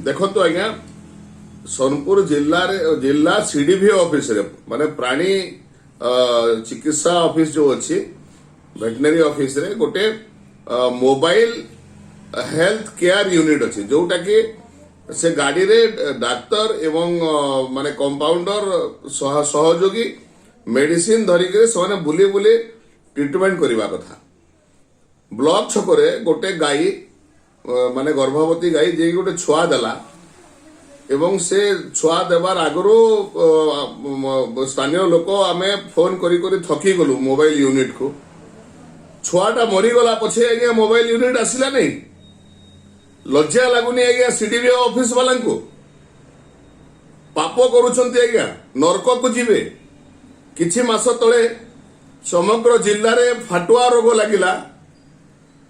ଦେଖନ୍ତୁ ଆଜ୍ଞା, ସୋନପୁର ଜିଲ୍ଲାରେ ଜିଲ୍ଲା ସିଡିଭିଓ ଅଫିସରେ, ମାନେ ପ୍ରାଣୀ ଚିକିତ୍ସା ଅଫିସ ଯୋଉ ଅଛି, ଭେଟେନାରୀ ଅଫିସରେ ଗୋଟେ ମୋବାଇଲ ହେଲ୍ଥ କେୟାର ୟୁନିଟ୍ ଅଛି, ଯୋଉଟା କି ସେ ଗାଡିରେ ଡାକ୍ତର ଏବଂ ମାନେ କମ୍ପାଉଣ୍ଡର ସହଯୋଗୀ ମେଡିସିନ ଧରିକିରି ସେମାନେ ବୁଲି ବୁଲି ଟ୍ରିଟମେଣ୍ଟ କରିବା କଥା। ବ୍ଲକ ଛକରେ ଗୋଟେ ଗାଈ, ମାନେ ଗର୍ଭବତୀ ଗାଈ, ଯିଏକି ଗୋଟେ ଛୁଆ ଦେଲା ଏବଂ ସେ ଛୁଆ ଦେବାର ଆଗରୁ ସ୍ଥାନୀୟ ଲୋକ ଆମେ ଫୋନ କରି କରି ଥକି ଗଲୁ ମୋବାଇଲ ୟୁନିଟକୁ। ଛୁଆଟା ମରିଗଲା ପଛେ ଆଜ୍ଞା ମୋବାଇଲ ୟୁନିଟ ଆସିଲା ନାହିଁ। ଲଜ୍ଜା ଲାଗୁନି ଆଜ୍ଞା ସିଡିଭିଓ ଅଫିସ ବାଲାଙ୍କୁ? ପାପ କରୁଛନ୍ତି ଆଜ୍ଞା, ନରକକୁ ଯିବେ। କିଛି ମାସ ତଳେ ସମଗ୍ର ଜିଲ୍ଲାରେ ଫାଟୁଆ ରୋଗ ଲାଗିଲା।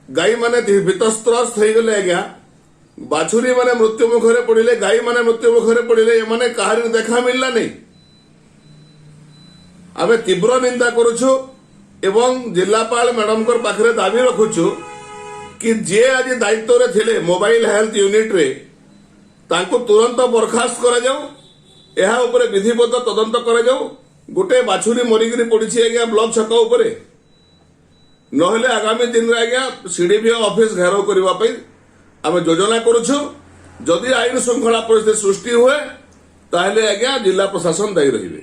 ଗାଈମାନେ ଭୀତତ୍ରସ୍ତ ହେଇଗଲେ ଆଜ୍ଞା। ବାଛୁରୀ ମାନେ ମୃତ୍ୟୁ ମୁଖରେ ପଡିଲେ, ଗାଈ ମାନେ ମୃତ୍ୟୁ ମୁଖରେ ପଡିଲେ। ଏମାନେ କାହାରି ଦେଖା ମିଳିଲା ନାହିଁ। ଆମେ ତୀବ୍ର ନିନ୍ଦା କରୁଛୁ ଏବଂ ଜିଲ୍ଲାପାଳ ମ୍ୟାଡମଙ୍କ ପାଖରେ ଦାବି ରଖୁଛୁ କି ଯିଏ ଆଜି ଦାୟିତ୍ୱରେ ଥିଲେ ମୋବାଇଲ ହେଲ୍ଥ ୟୁନିଟରେ, ତାଙ୍କୁ ତୁରନ୍ତ ବରଖାସ୍ତ କରାଯାଉ। ଏହା ଉପରେ ବିଧିବଦ୍ଧ ତଦନ୍ତ କରାଯାଉ। ଗୋଟେ ବାଛୁରୀ ମରିକିରି ପଡିଛି ଆଜ୍ଞା ବ୍ଲକ ଛକ ଉପରେ। ନହେଲେ ଆଗାମୀ ଦିନରେ ଆଜ୍ଞା ସିଡିଭିଓ ଅଫିସ ଘେରାଉ କରିବା ପାଇଁ ଆମେ ଯୋଜନା କରୁଛୁ। ଯଦି ଆଇନ ଶୃଙ୍ଖଳା ପରିସ୍ଥିତି ସୃଷ୍ଟି ହୁଏ, ତାହେଲେ ଆଜ୍ଞା ଜିଲ୍ଲା ପ୍ରଶାସନ ଦାୟୀ ରହିବେ।